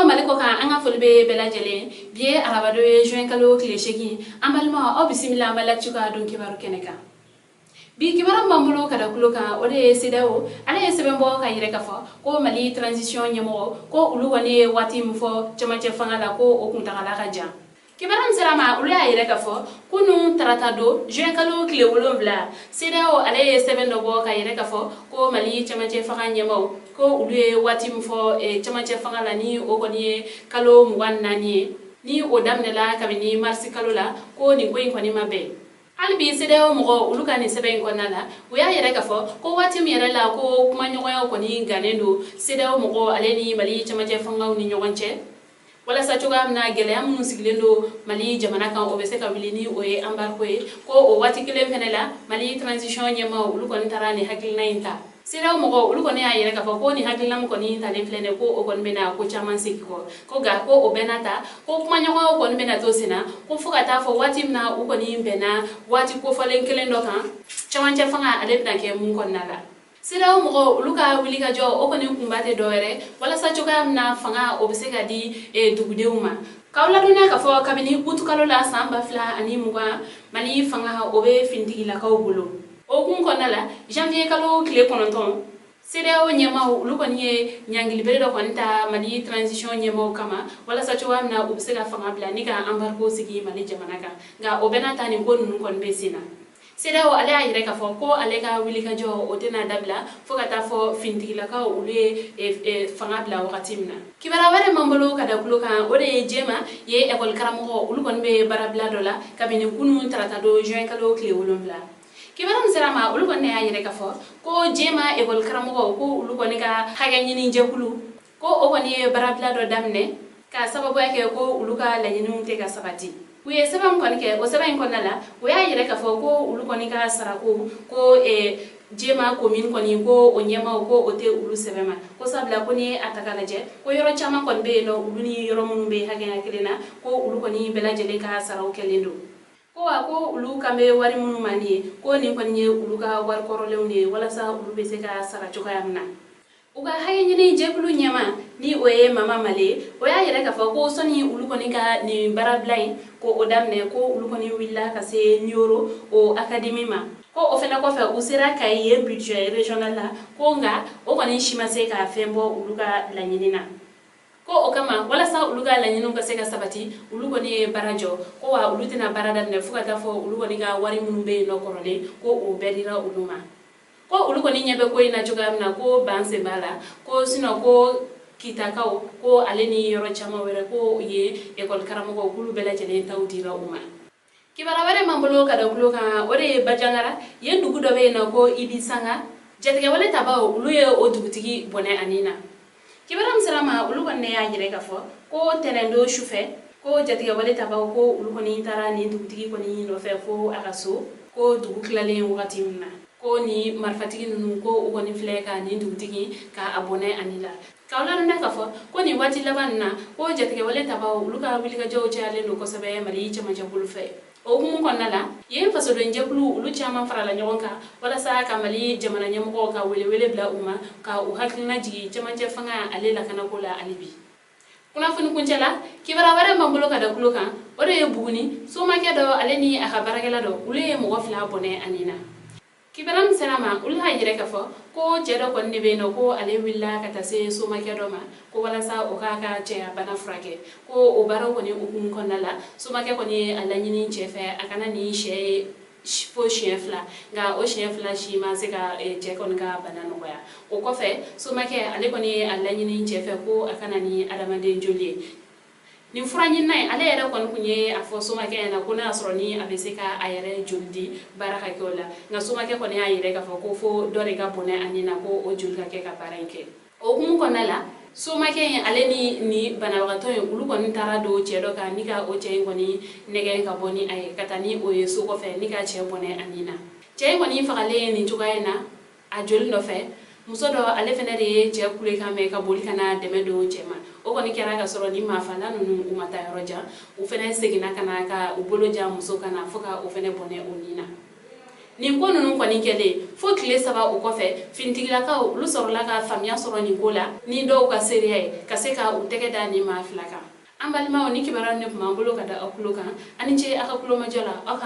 Mali kɔ kan, an ka foli bɛ bɛɛ lajɛlen. Bi ye arabadon ye, juin kalo tile 8. An balimaw, aw bisimila an Mali Actu ka don kibaru kɛnɛ kan. Bi kibaru b'an bolo ka da tulo kan, o de ye CEDEAO ale ye sɛbɛn bɔ ka yɛrɛ k'a fɔ ko Mali transition ɲɛmɔgɔ, ko olu kɔni ye waati min fɔ cɛmancɛ fanga la, ko o kuntagala ka jan. Kibaru min sera ma, olu y'a yɛrɛ k'a fɔ kunun tarata don, juin kalo tile 7, CEDEAO ale ye sɛbɛn dɔ bɔ ka yɛrɛ k'a fɔ ko Mali cɛmancɛ fanga ɲɛmɔgɔ, ko olu ye waati min fɔ cɛmancɛ fanga la, ni o kɔni ye kalo 24 ye, ni o daminɛla kabini marisi kalo la, ko nin ko in kɔni ma bɛn. Hali bi CEDEAO mɔgɔ olu ka nin sɛbɛn in kɔnɔna la, u y'a yɛrɛ k'a fɔ ko waati min yɛrɛ la ko kumaɲɔgɔnyaw kɔni gannen don CEDEAO mɔgɔ ale ni Mali cɛmancɛ fangaw ni ɲɔgɔn cɛ, walasa cogoya min na gɛlɛya minnu sigilen don Mali jamana kan, o bɛ se ka wuli, ni o ye embargo ye, ko o waati kelen fɛnɛ la, Mali transition ɲɛmaaw olu kɔni taara nin hakilina in ta. CEDEAO mɔgɔ olu kɔni y'a yɛrɛ k'a fɔ ko nin hakilina min kɔni talen filɛ nin, ko o kɔni bɛna ko caman segin kɔ, ko nka ko o bɛɛ n'a ta, ko kumaɲɔgɔnyaw kɔni bɛna to sen na, ko fo ka taa fɔ waati min na u kɔni bɛnna waati kofɔlen kelen dɔ kan, cɛmancɛ fanga ale bɛna kɛ mun kɔnɔna la. CEDEAO mɔgɔw olu ka wulikajɔ, o kɔni kunba tɛ dɔwɛrɛ, walasa cogoya min na fanga o bɛ se ka di dugudenw ma. K'aw ladɔnniya k'a fɔ kabini utukalo la san 2020, Mali fanga o bɛ finitigilakaw bolo. O hukumu kɔnɔna la, janvier kalo tile 9, CEDEAO ɲɛmaaw olu kɔni ye ɲangilibere dɔ kɔni ta Mali transition ɲɛmaaw kama, walasa cogoya min na u bɛ se ka fanga bila ni ka embargo sigi Mali jamana kan. Nka o bɛɛ n'a ta, nin ko ninnu kɔni bɛ sen na. CEDEAO ale y'a yɛrɛ k'a fɔ ko ale ka wulikajɔ o tɛna dabila fo ka taa fɔ finitigilakaw olu ye fanga bila wagati min na. Kibaruya wɛrɛ m'an bolo ka da tulo kan, o de ye Jɛma ye ekɔli karamɔgɔ olu kɔni bɛ baarabila dɔ la kabini kunun tarata don, juin kalo tile 7. Kibaruya min sera ma, olu kɔni y'a yɛrɛ k'a fɔ ko Jɛma ekɔli karamɔgɔ, ko olu kɔni ka hakɛ ɲini jɛkulu, ko o kɔni ye baarabila dɔ daminɛ ka sababuya kɛ ko olu ka laɲiniw tɛ ka sabati. U ye sɛbɛn kɔni kɛ, o sɛbɛn in kɔnɔna la, o y'a yɛrɛ k'a fɔ ko olu kɔni ka sarako, ko Jɛma commune kɔni, ko o ɲɛmaaw, ko o tɛ olu sɛbɛn ma, ko sabula ko n'i ye a ta k'a lajɛ, ko yɔrɔ caman kɔni bɛ yen nɔ, olu ni yɔrɔ minnu bɛ hakɛya kelen na, ko olu kɔni bɛɛ lajɛlen ka saraw kɛlen don, ko wa ko olu kan bɛ wari minnu ma nin ye, ko nin kɔni ye olu ka wari kɔrɔlenw de ye, walasa olu bɛ se ka sara cogoya min na. U ka hakɛ ɲini jɛkulu ɲɛma, ni o ye Mama Male, o y'a yɛrɛ k'a fɔ ko sɔnni olu kɔni ka nin baarabila in ko o daminɛ, ko olu kɔni wulila ka se Nioro o académie ma, ko o fɛnɛ kɔfɛ u sera ka yen budget régional la, ko nka o kɔni si ma se ka fɛn bɔ olu ka laɲini na, ko o kama walasa olu ka laɲiniw ka se ka sabati, olu kɔni ye baara jɔ, ko wa olu tɛna baara daminɛ fo ka taa fɔ olu kɔni ka wari minnu bɛ yen nɔ kɔrɔlen, ko o bɛɛ dira olu ma. Ko olu kɔni ɲɛ bɛ ko in na cogoya min na, ko ban sen b'a la, ko sinon ko Kitakaw, ko ale ni yɔrɔ caman wɛrɛ, ko ye ekɔli karamɔgɔw, k'olu bɛɛ lajɛlen taw dira u ma. Kibaruya wɛrɛ m'an bolo ka da tulo kan, o de ye Bajangara yen dugu dɔ bɛ yen nɔ ko Ibi Sanga, jatigɛwale tabaw olu ye o dugutigi bɔnɛ ani na. Kibaruya min sera ma, olu kɔni y'a yɛrɛ k'a fɔ ko tɛnɛndon sufɛ, ko jatigɛwale tabaw, ko olu kɔni taara nin dugutigi kɔni nɔfɛ fo a ka so, ko dugu tilalen wagati min na, ko ni marifatigi ninnu, ko u kɔni filɛ ka nin dugutigi ka a bɔnɛ ani la. K'aw ladɔnniya k'a fɔ ko nin waati laban nin na, ko jatigɛwale tabaw olu ka wulikajɔw cayalen don kosɛbɛ Mali cɛmancɛ bolo fɛ. O hukumu kɔnɔna la, yen fasodenjɛkulu olu caman farala ɲɔgɔn kan walasa ka Mali jamana ɲɛmɔgɔw ka welewele bila u ma, ka u hakilina jigin cɛmancɛ fanga ale lakanako la hali bi. Kunnafoni kuncɛ la, kibaruya wɛrɛ m'an bolo ka da tulo kan, o de ye Buguni somakɛ dɔ ale ni a ka baarakɛla dɔ, olu ye mɔgɔ 2 bɔnɛ ani na. Kibaruya min sera ma, olu y'a yɛrɛ k'a fɔ ko cɛ dɔ kɔni de bɛ yen nɔ, ko ale wulila ka taa se somakɛ dɔ ma, ko walasa o k'a ka cɛya bana furakɛ. Ko o baaraw kɔni hukumu kɔnɔna la, somakɛ kɔni ye a laɲini cɛ fɛ a kana nin sɛ ye fo siɲɛ 2, nka o siɲɛ 2 si ma se ka cɛ kɔni ka bana nɔgɔya. O kɔfɛ, somakɛ ale kɔni ye a laɲini cɛ fɛ ko a kana ni adamaden joli ye. Nin fura ɲinina in, ale yɛrɛ kɔni tun ye a fɔ somakɛ ɲɛna ko n'a y'a sɔrɔ ni a bɛ se ka a yɛrɛ joli di, baara ka kɛ o la. Nka somakɛ kɔni y'a yɛrɛ k'a fɔ ko fo dɔ de ka bɔnɛ a nin na, ko o joli ka kɛ ka baara in kɛ. O hukumu kɔnɔna la, somakɛ in ale ni nin banabagatɔ in, olu kɔni taara don cɛ dɔ kan ni ka o cɛ in kɔni nɛgɛn ka bɔ ni a ye ka taa ni o ye so kɔfɛ ni ka cɛ bɔnɛ a nin na. Cɛ in kɔni fagalen nin cogoya in na a joli nɔfɛ, muso dɔ ale fɛnɛ de ye cɛ kulekan mɛn ka boli ka na dɛmɛ don cɛ ma. O kɔni kɛra ka sɔrɔ ni maafala ninnu u ma taa yɔrɔ jan. U fɛnɛ seginna ka na ka u bolo ja muso ka na fo ka o fɛnɛ bɔnɛ o nin na. Nin ko ninnu kɔni kɛlen fo tile 3 o kɔfɛ, finitigilakaw olu sɔrɔla ka faamuya sɔrɔ nin ko la ni dɔw ka seereya ye, ka se ka u tɛgɛ da nin maa 2 kan. An balimaw, ni kibaruya ne tun b'an bolo ka da aw tulo kan. Ani ce aw ka kulomajɔ la. Aw ka